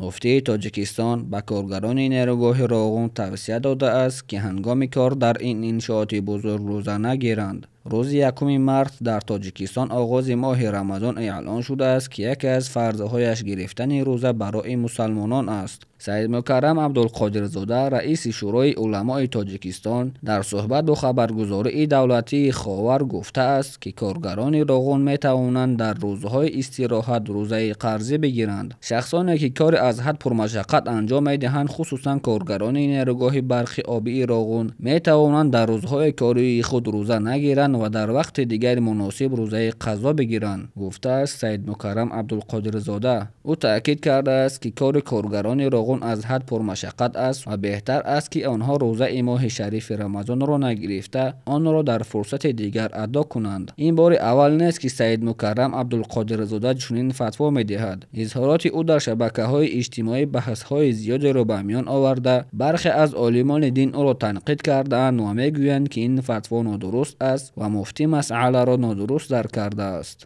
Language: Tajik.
Муфтии Тоҷикистон ба коргарони нерӯгоҳи Роғун тавсия додааст, ки ҳангоми кор дар ин иншооти бузург рӯза нагиранд. Рӯзи 1 март дар Тоҷикистон оғози моҳи Рамазон эълон шудааст, ки яке аз фарзҳояш гирифтани рӯза барои мусалмонон аст. Саидмукаррам Абдулқодирзода, раиси Шӯрои уламои Тоҷикистон, дар суҳбат бо хабаргузории давлатии Ховар гуфтааст, ки коргарони Роғун метавонанд дар рӯзҳои истироҳат рӯзаи қарзӣ бигиранд. Шахсоне, ки кори аз ҳад пурмашаққат анҷом медиҳанд, хусусан коргарони нерӯгоҳи барқи обии Роғун, метавонанд дар рӯзҳои кории худ рӯза нагиранд ва дар вақти дигари муносиб рӯзаи қазо бигиранд, гуфтааст Саидмукаррам Абдулқодирзода. Ӯ таъкид кардааст, ки кори коргарони Роғун аз ҳад пурмашаққат аст ва беҳтар аст, ки онҳо рӯзаи моҳи шарифи Рамазонро нагирифта, онро дар фурсати дигар адо кунанд. Ин бори аввал нест, ки Саидмукаррам Абдулқодирзода чунин фатво медиҳад. Изҳороти ӯ дар шабакаҳои иҷтимоӣ баҳсҳои зиёдеро ба миён оварда, бархе аз олимони дин ӯро танқид кардаанд ва мегӯянд, ки ин фатво нодуруст аст ва муфтӣ масъаларо нодуруст дарк кардааст.